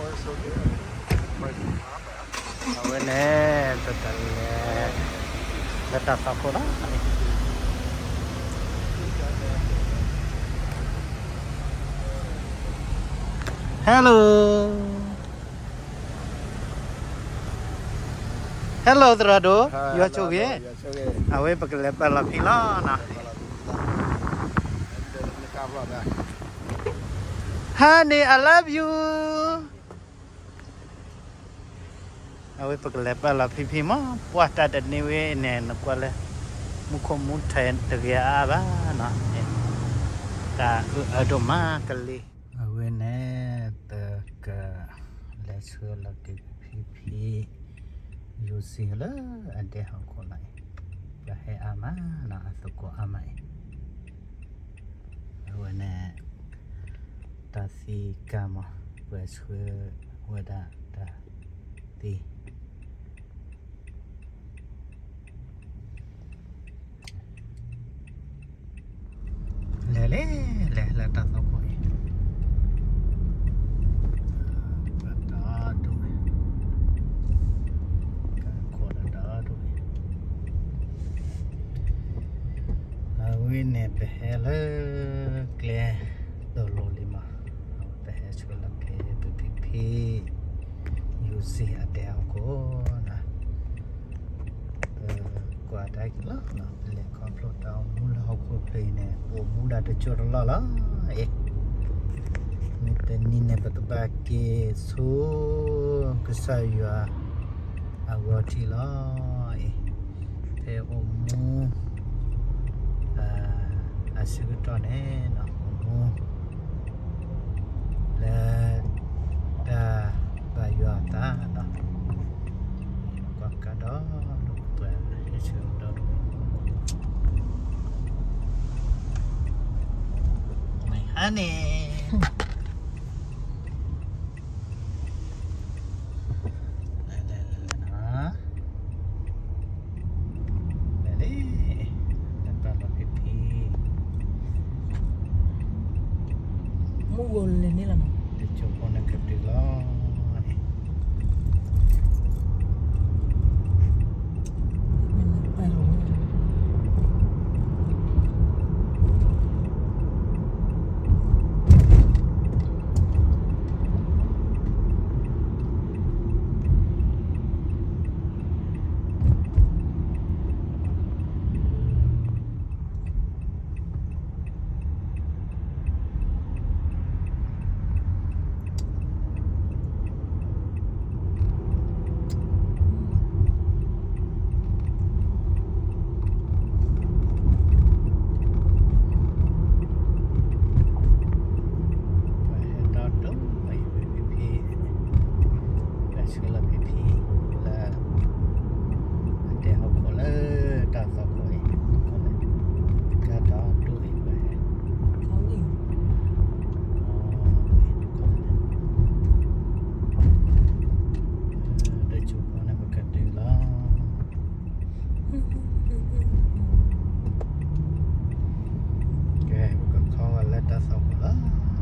အဝဲန့ၣ် ပတလဲၤ လၢတၢ်သီခိၣ်လီၤ. Hello, hello သရၣ်ဒိၣ်, ယွၤဆိၣ်ဂ့ၤ, အဝဲပကလဲၤပာ်လီၤဖံလီၤနီၤ. Honey, I love you. အဝဲပကလဲၤပာ်လီၤဖံဖံမး, ပှၤတၢ်တန့ၢ်ဝဲန့ၣ် နကွၢ်လၢ မူခိၣ်မူထးတဂ့ၤအါအါဘၣ်နီၤ, တၢ်အၢၣ်အၢဒိၣ်မးကလံၤ. အဝဲန့ၣ် ပကလဲၤဆှၢလီၤက့ၤဖံဖံ ယူၤစံလၢအဒဲဟီၣ်ခိၣ်လီၤအံၤ, ပှၤဟဲအါမးနီၤ, အသကိးအါမးအံၤ. အဝဲန့ၣ် တၢ်သံကါမး, ပှၤဆှၢဝဲဒၣ်တၢ်သံ လဲၤလဲၤ လဲၤလၢတၢ်သီခိၣ်အံၤ, ဒီဒိၣ်, ကခိၣ်ဒီဒိၣ်, အဝဲန့ၣ် ပဟဲလၢကျဲ တလိၤလံမး, ပဟဲဆှၢလီၤက့ၤပဖံဖံ ယူၤစံအဒဲဟီၣ်ခိၣ်နီၤ. ပကွၢ်တၢ်က့ၤလီၤ, ပလဲၤခီဖျိတၢ်အိၣ်မူလၢဟီၣ်ခိၣ်ဖျၢၣ်အံၤန့ၣ် အိၣ်မူဒၣ်တစိၢ်တလီၢ်လီၤအံၤ, မ့ၢ်တနံၤန့ၣ် ပကဘၣ်က့ၤဆူ ကစၢ်ယွၤ အဂီၢ်ထံးလီၤ. အံၤ ဖဲအိၣ်မူ အဆၢကတီၢ်န့ၣ် အိၣ်မူ လၢ တၢ်ဘၣ်ယွၤအသးနီၤ, ကွၢ်ကဒီး ဒီးပှၤဟဲဆှၢဒီး မ့ၢ်ဟါန့ၣ် လဲၤလံ, လဲၤပာ်လီၤဖံဖံ, မုၢ်ဂိၤလဲၤန့ၣ်လီၤနီၤ, တစိၢ်ဖိန့ၣ်ကတုၤလီၤ. ပဟဲဒီဒိၣ်အံၤဖံဖံ, ပဆှၢလီၤဖံဖံလၢ အဒဲဟီၣ်ခိၣ်လၢတၢ်သီခိၣ်အံၤ, ကဒီဒိၣ်အံၤပဟဲ တစိၢ်ဖိန့ၣ်ပကတုၤလီၤ. ကဲ ပကခီဂာ်လၢတၢ်သီခိၣ်လီ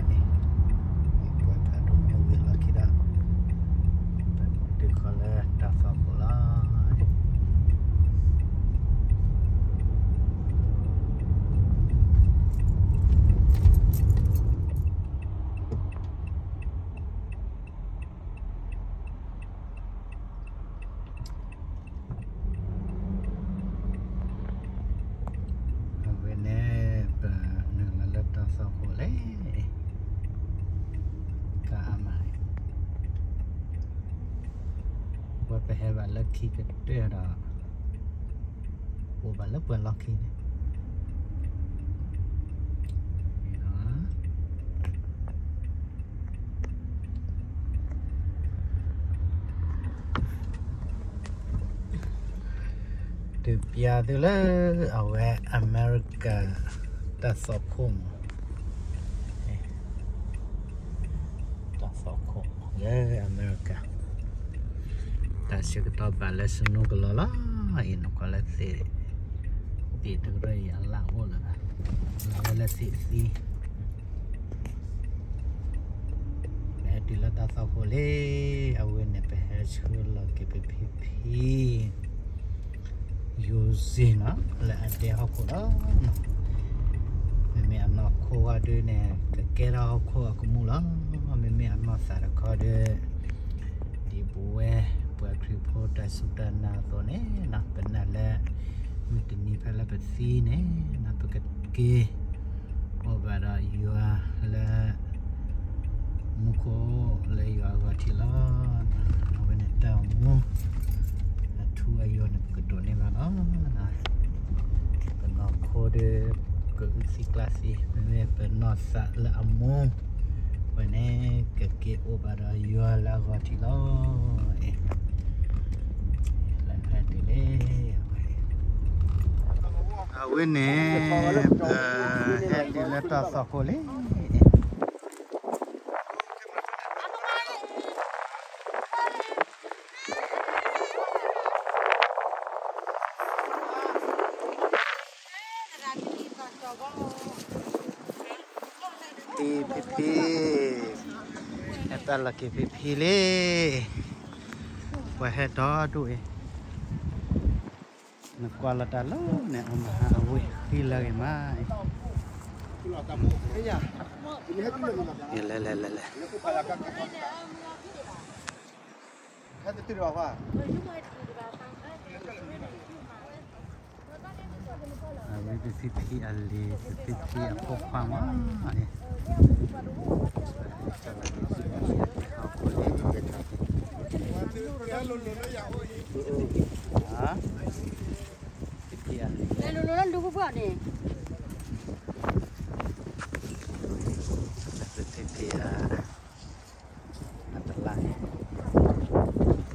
ၤ. ပှၤဖးဒိၣ်မ့ၢ်ဝံၤလီၢ်ခံဒီး ပတုၤဃီၤလၢတၢ်သီခိၣ်လီၤ. အဝဲန့ၣ် ပနုာ်လီၤလၢတၢ်သီခိၣ်လဲၣ်, ကါအါမး, ဝဲပဟဲဘၣ်လၢခံကတၢၢ်ဒီး အိၣ်ဘၣ်လၢပှဲၤလီၢ်ခံန့ၣ် တုၤပျါသုလၢအဝဲအမဲရကၤ တၢ်သီခိၣ်မး, တၢ်သီခိၣ်လၢအမဲရကၤ, တၢ်ဆၢကတီၢ်ဘၣ်လၢ snow ကလီလီၤ, အံၤနကွၢ်လၢသ့ၣ်, သ့ၣ်တကရၢအံၤအလၣ်အိၣ်လၢၤဘၣ်, လီၤဝဲလၢသ့ၣ်သံ ပဟဲ တုၤလၢတၢ်သီခိၣ်လံ, အဝဲန့ၣ်ပဟဲဆှၢလီၤက့ၤပဖံဖံ ယိၤစ့နီၤ လၢအဒဲဟီၣ်ခိၣ်လီၤ. မ့မ့ၢ်အနီၢ်ခိဝါဒုန့ၣ် ကကဲထီၣ်ဟီၣ်ခိၣ်အကမူၣ်လီၤ. မ့မ့ၢ်အနီၢ်သးတခီဒီး ဒ်ပဝဲ ပှၤခရံာ်ဖိတၢ်စူၢ်တၢ်နာ်အသိးန့ၣ် ပနာ်လၢ မုၢ်တနံၤဖဲလၢပသံန့ၣ် ပကက့ၤ အိၣ်ဘၣ်ဒီးယွၤလၢ မူခိၣ်လၢယွၤအဂီၢ်ထံးလီၤ. အဝဲန့ၣ်တၢ်အိၣ်မူ အထူအယိာ်န့ၣ် ပကဒိးန့ၢ်ဘၣ်လီၤ. ပနီၢ်ခိဒီး ကအုၣ်သံကျါသံ မ့မ့ၢ်ပနီၢ်သးလၢအမူ ဝဲန့ၣ် ကက့ၤအိၣ်ဘၣ်ဒီးယွၤလၢအဂီၢ်ထံးလီၤ. အ့ လၢဟဲတုၤလံ အဝဲန့ၣ် ပဟဲတုၤလၢတၢ်သီခိၣ်လံ. ဖံဖံ ဟဲပာ်လီၤက့ၤဖံဖံလံ. ပှၤဟဲဒီဒူၣ်အံၤ နကွၢ်လီၤတၢ်လီၤန့ၣ် အမဟါအဝ့ၢ်ဃံလၤဂ့ၤမးအံၤ. လဲၤလဲၤလဲၤလဲၤ အဝဲပဖံဖံအလံၤ ပဖံဖံအဖိခွါမးအံၤ ပဖံဖံအလံၤ ပဖံဖံအ အတလါန့ၣ် ဃံလၤဂ့ၤမးနီၤ ပှၤဟဲဒီဒူၣ်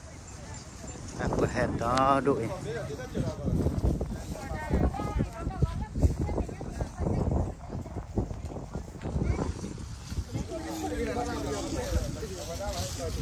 အံၤ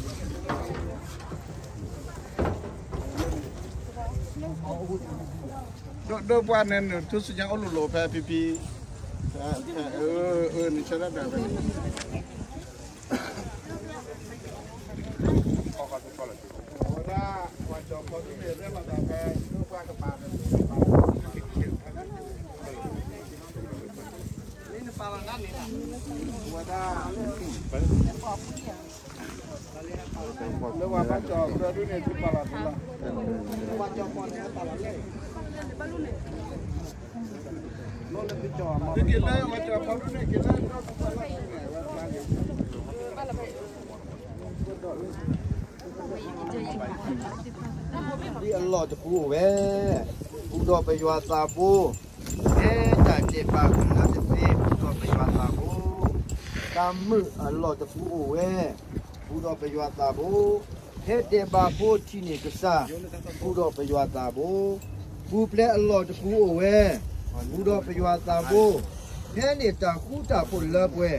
ဒိၣ်ဒိၣ်ပှၢ်န့ၣ် နထူၣ်စုညါအိၣ်လိၤလိၤဖဲဖံဖံ အၢ နဆၢထၢၣ်ဒီး ဒ်အလီၢ်တပူၤအိၣ်ဝဲ ပူၤဒီးပယွၤသးဘိ, ဖဲတၢ်ဒဲးဘးမုၢ်လၢ်တသ့ ပူၤဒီးပယွၤသးဘိ, တၢ်မုာ်အလီၢ်တပူၤအိၣ်ဝဲ ပူၤဒီးပယွၤသးဘိ, ဖဲဒဲးဘးဖိထံၣ်န့ၢ်ကစၢ် ပူၤဒီးပယွၤသးဘိ, ပူၤဖျဲးအလီၢ်တပူၤအိၣ်ဝဲ ပူၤဒီးပယွၤသးဘိ, ဖဲန့ၣ်တၢ်ဃူတၢ်ဖိးလၢပှဲၤ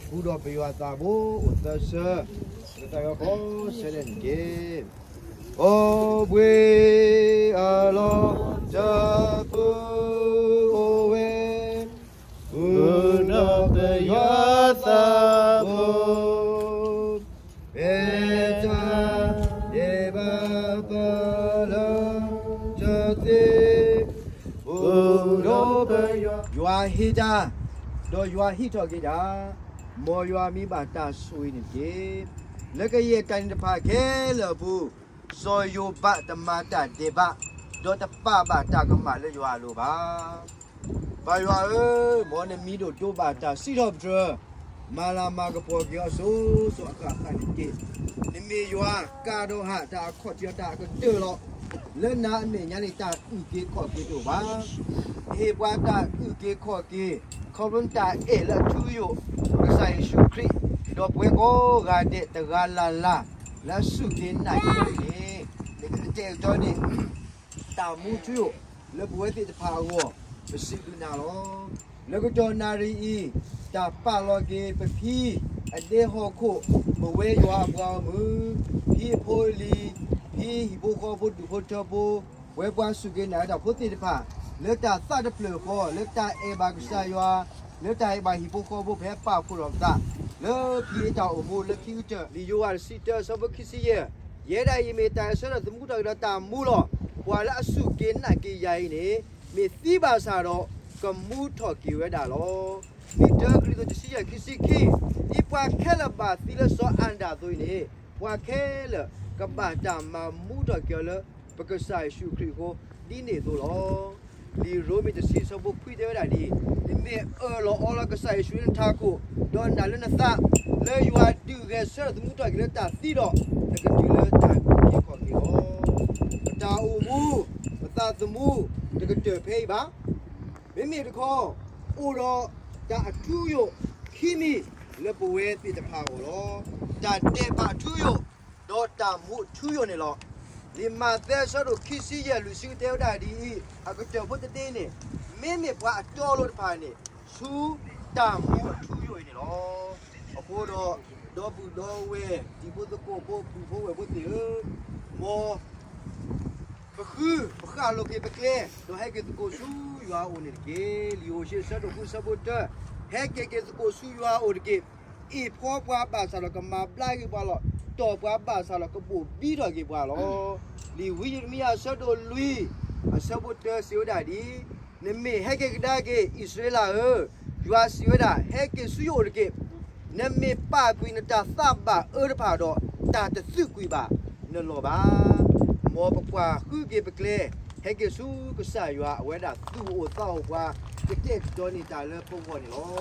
ပူၤဒီးပယွၤသးဘိအိၣ်သၢဆၢ, လၢတၢ်ဂီၤဖီဆၢဒဲးန့ၣ်တက့ၢ်. အိၣ်ဘှံးအလီၢ်တပူၤအိၣ်ဝဲ ပူၤဒီးပယွၤသးဘိ, ဖဲတၢ်ဒဲးဘးပူၤလၢတသ့, ပူၤဒီးပယွၤ, ယွၤဟ့ၣ်တၢ်, ဒီးယွၤဟ့ၣ်ထီၣ်က့ၤတၢ်, မ်ယွၤမံဘၣ်တၢ်ဆိၣ်ဂ့ၤန့ၣ်တက့ၢ်. လၢကယဲၢ်တၢ်န့ၣ်တဖၣ်ခဲလၢာ်အပူၤ စီၤယိၤဘးတမၤတၢ်ဒဲးဘး, ဒီးတပာ်ဘၣ်တၢ်ကမၣ်လၢယွၤအလိၤဘၣ်. ပၢ်ယွၤဧၢ, မ်နမံၤဒိၣ်ဒိဘၣ်တၢ်စံးထီၣ်ပတြၢၤ, မၤလၤမၤကပီၤက့ၤအီၤစိၤစိၤအဃၣ်ဃၣ်န့ၣ်တက့ၢ်. နမ့ၢ်ယွၤကးဒီးဟးတၢ်အခီၣ်ထံးအတၢ်အကတၢၢ်လီၤ. လၢနၤအမဲာ်ညါန့ၣ် တၢ်အုၣ်က့ၤခီၣ်က့ၤတအိၣ်ဘၣ်. ဟ့ၣ်ပှၤတၢ်အုၣ်က့ၤခီၣ်က့ၤ, ခီဖျိနတၢ်အဲၣ်လၢအထူအယိာ်, ကစၢ်ယ့ၣ်ၡူးခရံာ်, ဒီးပဝဲကိးဂၤဒဲးတဂၤလၢ်လၢ် လၢအစူၢ်က့ၤနာ်က့ၤအီၤန့ၣ်, နကတဲာ်ကတီၤန့ၢ် တၢ်မူထူယိာ် လၢပဝဲသ့ၣ်တဖၣ်အဂီၢ်, ပစံးဘျုးနၤလီၤ. လၢကတီၢ်နၣ်ရံၣ်အံၤ, တၢ်ပာ်လီၤက့ၤပဖံ အဒဲဟီၣ်ခိၣ်, ပဝဲယွၤအပှၤဂီၢ်မုၢ်, ဖံအဖိအလံၤ, ဖံဟံၣ်ဖိဃီဖိဒူၣ်ဖိထၢဖိ, ပဝဲပှၤစူၢ်က့ၤနာ်က့ၤတၢ်ဖိသ့ၣ်တဖၣ်, လၢတၢ်သးတဖျၢၣ်ဃီ, လၢတၢ်အဲၣ်ဘၣ်ကစၢ်ယွၤ, လၢတၢ်အဲၣ်ဘၣ်ဟံၣ်ဖိဃီဖိ ဖဲပာ်ဖှိၣ်ထီၣ်ပသး လၢဖံးတၢ်အိၣ်မူလၢခံကတၢၢ်. လံာ်ယိၤဟၣ်တဆံတၢ အဆၢဖိခံဆံယဲၢ်, ယဲဒၣ်အံၤမ့ၢ်တၢ်အဆၢထၢၣ်သမူထီၣ်က့ၤဒီးတၢ်မူလီၤ. ပှၤလၢအစူၢ်က့ၤနာ်က့ၤယၤအံၤန့ၣ် မ့ၢ်သံဘၣ်ဆၣ်ဒီး ကမူထီၣ်က့ၤဝဲဒၣ်လီၤ. လံာ်တၢကရံၣ်သူးတဆံယဲၢ် ခံဆံခံ, ဒ်ပှၤခဲလၢာ်ဘၣ်သံလၢစီၤအၤဒၣ်အသိးအံၤန့ၣ်, ပှၤခဲလၢာ်ကဘၣ်တၢ်မၤမူထီၣ်က့ၤအီၤလၢ ပကစၢ်ယ့ၣ်ၡူးခရံာ်အဃိ ဒ်န့ၣ်အသိးလီၤ. လံာ်ရိမ့ၤတဆံ အဆၢဖိခွံတဲဝဲဒၣ်ဒ်အံၤ, နမ့ၢ်အၢၣ်လီၤအီလီၤကစၢ်ယ့ၣ်ၡူးလၢနထးခိၣ်, ဒီးနာ်လၢနသး, လၢယွၤဒုးဂဲၤဆၢထၢၣ်သမူထီၣ်က့ၤလၢတၢ်သံဒီး, နကတုၤလၢတၢ်က့ၤခီၣ်က့ၤလီၤ. ပတၢ်အိၣ်မူ, ပသးသမူ, တကတၢၢ်ဖဲအံၤဘၣ်. မ့မ့ၢ်တခီ, အိၣ်ဒီးတၢ်အထူအယိာ်ခံမံၤလၢပဝဲသ့ၣ်တဖၣ်အဂီၢ်လီၤ. တၢ်ဒဲးဘးအထူအယိာ်, ဒီးတၢ်မူအထူအယိာ်န့ၣ်လီၤ. လံာ်မးသဲ အဆၢဒိၣ်ခံဆံယဲၢ် လွံၢ်ဆံ ကတဲဝဲဒၣ်ဒ်အံၤ, အကတၢၢ်ဖိတဒ့န့ၣ်, မ့မ့ၢ်ပှၤအတီအလိၤတဖၣ်န့ၣ်, ဆူတၢ်မူအထူအယိာ်အံၤန့ၣ်လီၤ. အဃိဒီး, ဒီပုၢ်ဒီဝဲၢ်, တံၤဖိသကိးဖိ, ပုၢ်ဖိဝဲၢ်ဖိသ့ၣ်ဧၢ, မ်ပဃုပဃၣ်လိာ်က့ၤပကျဲ, ဒီးဟဲက့ၤသကိးဆူယွၤအအိၣ်န့ၣ်တက့ၢ်. လံာ်ဟိၤၡ့ အဆၢဒိၣ်ဃု အဆၢဖိတၢ, ဟဲက့ၤက့ၤသကိးဆူယွၤအအိၣ်တက့ၢ်. အ့ၣ်ဖှီပှၤဘၣ်ဆၣ်ဒီးကမၤဘျါက့ၤပှၤလီၤ. တီၢ်ပှၤဘၣ်ဆၣ်ဒီးကဘိၣ်ဘံထီၣ်က့ၤပှၤလီၤ. လံာ်ဝံယံးရမံယၤ အဆၢဒိၣ်လွံၢ်, အဆၢဖိတၢ စံးဝဲဒၣ်ဒ်အံၤ, နမ့ၢ်ဟဲက့ၤကဒါက့ၤ အံၣ်စရ့လးဧၢ, ယွၤစံးဝဲဒၣ်, ဟဲက့ၤဆူယအိၣ်တက့ၢ်. နမ့ၢ်ပာ်ကွံာ်နတၢ်သးဘၣ်အၢတဖၣ်ဒီး, တၢ်တသုးကွံာ်ဘၣ်နလီၢ်ဘၣ်. မ်ပကွၢ်ဃုက့ၤပကျဲ, ဟဲက့ၤဆူကစၢ်ယွၤ, အဝဲဒၣ်သူၣ်အိၣ်သးအိၣ်ပှၤ, ကတဲာ်ကတီၤန့ၢ်တၢ်လၢပဂီၢ်န့ၣ်လီၤ. လံာ်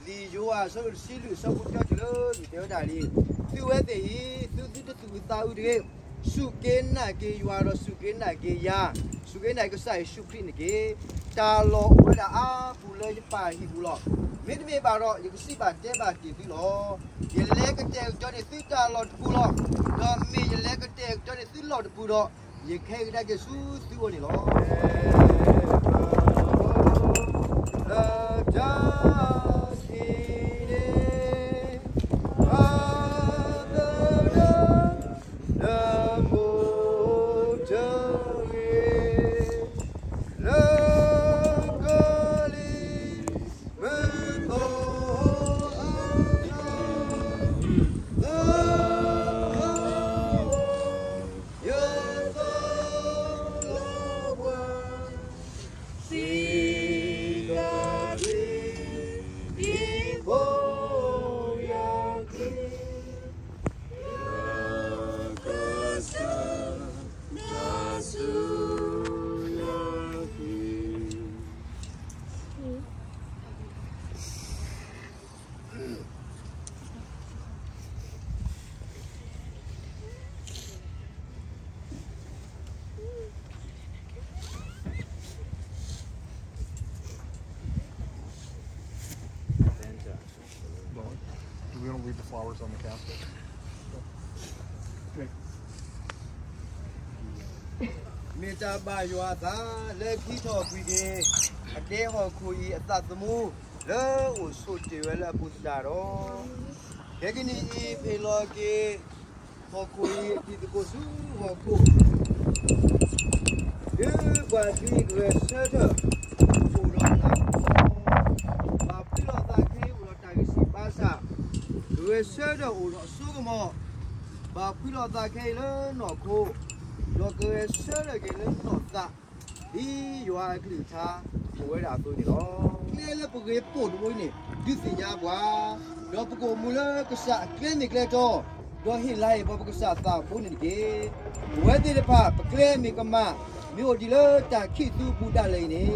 ယိၤဟၣ် အဆၢဒိၣ်တဆံလွံၢ် အဆၢဖိတၢတုၤလၢလွံၢ် တဲဝဲဒၣ်ဒ်အံၤ, သုဝဲသ့ၣ်အံၤ, သုသုတသူၣ်အုးသးအုးတဂ့ၤ, စူၢ်က့ၤနာ်က့ၤယွၤဒီးစူၢ်က့ၤနာ်က့ၤယၤ, စူၢ်က့ၤနာ်က့ၤကစၢ်ယ့ၣ်ၡူးခရံာ်န့ၣ်တက့ၢ်. တၢ်လီၢ်အိၣ်ဝဲဒၣ်အါပူၤလၢယပၢ်အဟံၣ်ပူၤလီၤ. မ့တမ့ၢ်ဘၣ်ဒီး ယကစံးဘၣ်တဲဘၣ်တ့ၢ်သုလီၤ. ယလဲၤကတဲာ်ကတီၤန့ၢ်သုတၢ်လီၢ်တပူၤလီၤ. ဒီးမ့ၢ်ယလဲၤကတဲာ်ကတီၤန့ၢ်သုလီၢ်တပူၤဒီး, ယကဟဲကဒါက့ၤဆူသုအိၣ်န့ၣ်လီၤ. လၢတၢ်ခံးန့ၣ်, အသဒၢ, လၢမိၢ်တဂ့ၤ, လၢကလံၤမုၢ်သီအါ, သးအိၣ်ယသးလီၤပှၤ, စံးတၢ်ဂ့ၤ, ဒ်ဖိယၤခံ, ယကစၢ်, တၢ်စူၢ်နာ်က့ၤ Don't, we don't leave the flowers on the casket. မ့ၢ်တၢ်ဘၣ်ယွၤအသး လၢခံထီၣ်ကွံာ်က့ၤ အဒဲဟီၣ်ခိၣ်အံၤအသးသမူ လၢအိၣ်ဆိးတ့ၢ်ဝဲလၢအပူၤသတးဒီး, ခဲကနံၣ်အံၤ ဖ့ၣ်လီၤက့ၤ ဟီၣ်ခိၣ်အံၤ တံၤသကိးဆူဟီၣ်ခိၣ်, ဒ်ပှၤကလုာ်ဂဲၤဆၢထၢၣ် အိၣ်ဒီးတၢ်ကစီၣ်, ဘၣ်ဖှံလီၤသးခဲအံၤအိၣ်ဒီးတၢ်ဂံၢ်ဆံးဘါဆၣ်, ဂဲၤဆၢထၢၣ်အိၣ်ဒီးအစိကမီၤ, ဘၣ်ဖှံလီၤသးခဲအံၤလၢနီၢ်ခိ, ဒီးကဂဲၤဆၢထၢၣ်က့ၤလၢနီၢ်သး, ဒ်ယွၤအကလုၢ်ကထါအိၣ်ဝဲဒၣ်အသိးန့ၣ်လီၤ. ကျဲလၢပဂ့ၤပိာ်တဘိအံၤန့ၣ် ဒုးသ့ၣ်ညါပှၤ, ဒီးပကအိၣ်မူလၢကစၢ်အကျဲမ့ၢ်ကျဲတီ, ဒီးဟ့ၣ်လၤဟ့ၣ်ကပီၤပကစၢ်သးအဃိန့ၣ်တက့ၢ်. ပဝဲသ့ၣ်တဖၣ် ပကျဲမ့ၢ်ကမၣ်, မ့ၢ်အိၣ်ဒံးလၢတၢ်ခံးသူအပူၤဒၣ်လဲာ်အံၤန့ၣ်,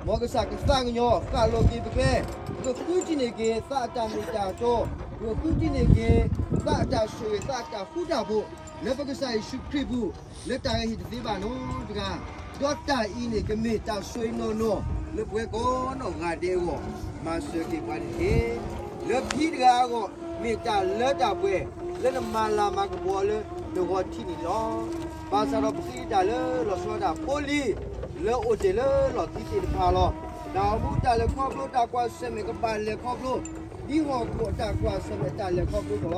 မ်ကစၢ်ကသးကညီၤဃၣ်လိာ်က့ၤပကျဲ, ပကဃုထံၣ်န့ၢ်က့ၤသးအတၢ်မ့ၢ်တၢ်တီ, ပကဃုထံၣ်န့ၢ်က့ၤ သးအတၢ်ဆိၣ်ဂ့ၤ သးအတၢ်ဃူတၢ်ဖိး လၢပကစၢ်ယ့ၣ်ၡူးခရံာ်ပူၤ, လၢတၢ်ဂ့ၢ်ဟ့ၣ်တသ့ဘၣ်နီတဂၤ, ဒီးတၢ်အံၤန့ၣ် ကမ့ၢ်တၢ်ဆိၣ်ဂ့ၤနီၢ်နီၢ် လၢပဝဲကိးနီၢ်ဂၤဒဲးအဂီၢ်, မၤစၢၤက့ၤပှၤန့ၣ်တက့ၢ်. လၢပဟံၣ်တဂၤအဂီၢ် မ့ၢ်တၢ်လၢတၢ်ပှဲၤ လၢနမၤလၤမၤကပီၤလၢနဂီၢ်ထံးန့ၣ်လီၤ. ဘၣ်ဆၣ်ဒီးပဃ့တၢ်လၢလီၤဆီဒၣ်တၢ်ဖိလံၤ လၢအိၣ်တ့ၢ်လၢလီၢ်ခံသ့ၣ်တဖၣ်လီၤ. တၢ်အိၣ်မူတၢ်လဲၤခီဖျိ တၢ်ကွၢ်ဆၢၣ်မဲာ်ကဘၣ်လဲၤခီဖျိ ဒ်ဟီၣ်ခိၣ်အတၢ်ကွၢ်ဆၢၣ်မဲာ်တၢ်လဲၤခီဖျိအသိးလီ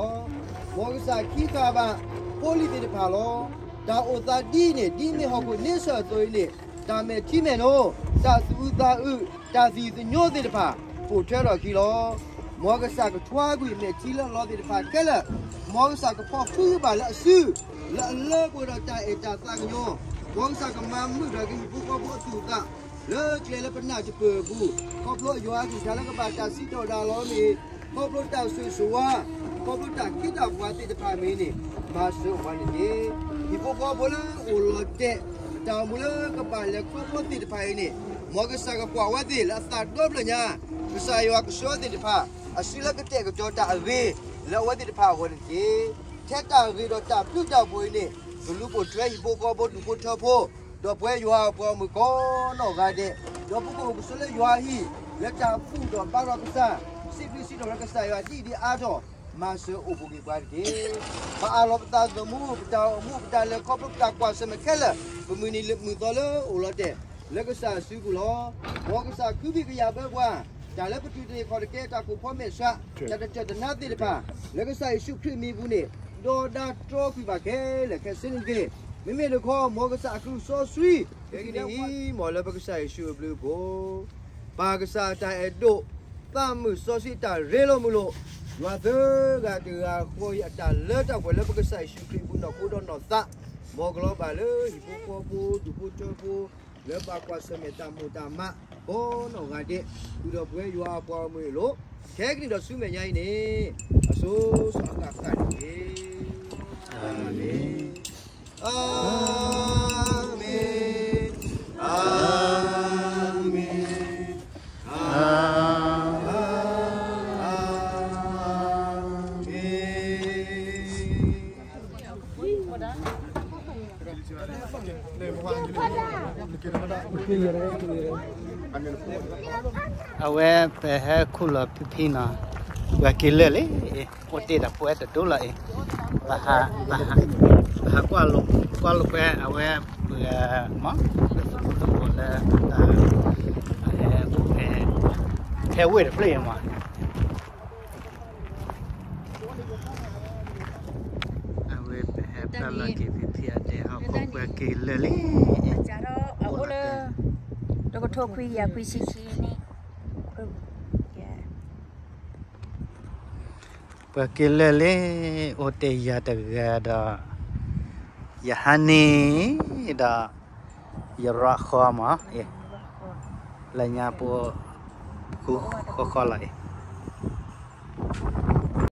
ၤ. မ်ကစၢ်ခံခါဘၣ်ဖိလံၤသ့ၣ်တဖၣ်လီၤ. တၢ်အိၣ်သးဒ်အံၤန့ၣ် ဒ်မ့ၢ်ဟီၣ်ခိၣ်န့ဆၢၣ်အသိးအံၤန့ၣ် တၢ်မဲာ်ထံမဲာ်နိ, တၢ်သူၣ်အုးသးအုး, တၢ်သံၣ်သညိသ့ၣ်တဖၣ် ပိာ်ထွဲထီၣ်အခံလီၤ. မ်ကစၢ်ကထွါကွံာ်မဲာ်ထံလၢအလီၤသ့ၣ်တဖၣ်ခဲလၢာ်, မ်ကစၢ်ကဖီၣ်ဃုဘၣ်လၢအစု, လၢအလၢပှဲၤဒီးတၢ်အဲၣ်တၢ်သးကညီၤ, မ်ကစၢ်ကမၤမုာ်ထီၣ်က့ၤဟံၣ်ဖိဃီဖိအသူၣ်အသး လၢကျဲလၢပနၢ်တပၢၢ်အပူၤ, ခီဖျိယွၤအကလုၢ်ကထါလၢကဘၣ်တၢ်စံးထီၣ်ပတြၢၤအီၤမ့ၢ်ဂ့ၤ, ခီဖျိတၢ်ဆိၣ်ဂ့ၤဆိၣ်ဝါ, ခီဖျိတၢ်ခ့တၢ်ပှၤသ့ၣ်တဖၣ်မ့ၢ်ဂ့ၤန့ၣ်, မၤစၢၤပှၤန့ၣ်တက့ၢ်. ဟံၣ်ဖိဃီဖိလၢအိၣ်လီၤတဲာ်, တၢ်အိၣ်မူလၢကဘၣ်လဲၤခီဖျိသ့ၣ်တဖၣ်အံၤန့ၣ်, မ်ကစၢ်ကကွၢ်ဝဲသ့ၣ်လၢအသးဒီဖျၢၣ်ညါ, ကစၢ်ယွၤကဆှၢသ့ၣ်တဖၣ် အစုလၢကတဲာ်ကတီၤတၢ်အဂ့ၤ လၢအဝဲသ့ၣ်တဖၣ်အဂီၢ်န့ၣ်တက့ၢ်. ထဲတၢ်ဂ့ၤဒီးတၢ်ဘျုးတၢ်ဖှိၣ်အံၤန့ၣ်, ကလူၤပိာ်ထွဲဟံၣ်ဖိဃီဖိဒူၣ်ဖိထၢဖိ, ဒီးပဝဲယွၤအပှၤဂီၢ်မုၢ်ကိးနီၢ်ဂၤဒဲး, ဒီးပကအိၣ်ကဆိးလၢယွၤအဟံၣ်, လၢတၢ်ဘူၣ်ထီၣ်ဘါထီၣ်ကစၢ်, စံးဘျုးစံးထီၣ်ပတြၢၤကစၢ်ယွၤဒ်အံၤဒ်အါထီၣ်, မၤစၢၤအိၣ်ဘူးက့ၤပှၤတက့ၢ်. ပအးလီၤပသးသမူ, ပတၢ်အိၣ်မူ, ပတၢ်လဲၤခီဖျိ, ပတၢ်ကွၢ်ဆၢၣ်မဲာ်ခဲလၢာ်, ပမုၢ်နံၤမုၢ်သီလၢအိၣ်လီၤတဲာ် လၢကစၢ်အစုပူၤလီၤ. မ်ကစၢ်ကဟုကယာ်ဘၢပှၤ, တၢ်လၢပတူၢ်တန့ၢ်ခီၣ်တကဲ, တၢ်ကိၢ်ဖီမဲာ်ဆှး, တၢ်တတၢၢ်တနါသ့ၣ်တဖၣ်, လၢကစၢ်ယ့ၣ်ၡူးခရံာ်မံၤပူၤန့ၣ်, ဒီးဒါတြီကွံာ်ဘၣ်ခဲလၢာ်ခဲဆ့န့ၣ်တက့ၢ်. မ့မ့ၢ်တခီ, မ်ကစၢ်အကလုၢ်စီဆှံ, ကဲကနံၣ်အံၤ, မ်လၢပကစၢ်ယ့ၣ်ၡူးအဘျုးအဖှိၣ်, ပၢ်ကစၢ်အတၢ်အဲၣ်ဒိၣ်, သးမုာ်စီဆှံတၢ်ရ့လိာ်မုာ်လိာ်, ယွၤသၢဂၤတဂၤဃီအံၤအတၢ်လၢတၢ်ပှဲၤလၢပကစၢ်ယ့ၣ်ၡူးခရံာ်အပူၤနီၢ်ခိဒီးနီၢ်သး, မ်ကလီၤဘၣ်လၢဟံၣ်ဖိဃီဖိဒူၣ်ဖိထၢဖိ လၢဘၣ်ကွၢ်ဆၢၣ်မဲာ်တၢ်မိၢ်တၢ်မး, ကိးနီၢ်ဂၤဒဲး, ဃုာ်ဒီးပဝဲယွၤအပှၤဂီၢ်မုၢ်အလိၤ, ခဲကနံၣ်ဒီးဆူမဲာ်ညါအံၤန့ၣ်, အစိၤစိၤအဃၣ်ဃၣ်တက့ၢ်. အၤမ့ၣ်, အၤမ့ၣ်, အၤမ့ၣ်, အၤ အဝဲပဟဲခူၣ်လီၤဖံဖံနီၤ, ပှၤက့ၤလၢာ်လံ, အိၣ်တ့ၢ်ဒီးဖိအဲၣ်တဒိလီၤအံၤ, ဘၣ်ဟး, ဘၣ်ဟးကွၢ်လိာ်ကွဲအဝဲ, ပှၤမး, ပသကိးလၢတၢ်, ဟဲအိၣ်ဖဲ, ဖဲဝ့ၢ်တဖျၢၣ်အံၤမး အဝဲပဟဲပၢၢ်လီၤက့ၤဖံဖံအဒဲဟီၣ်ခိၣ် ပှၤက့ၤလၢာ်လံ, အအိၣ်လၢ, တကထိခွံကယၤခွံဆံခံနံၣ်, ပှၤက့ၤလၢာ်လံ, အိၣ်တ့ၢ်ယၤတဂၤဒီး, ယဟါန့ၣ်, ဒီး, ယရၣ်ဃီမး, လၢညါပ, ဃူဃီဃီလီၤအံၤ.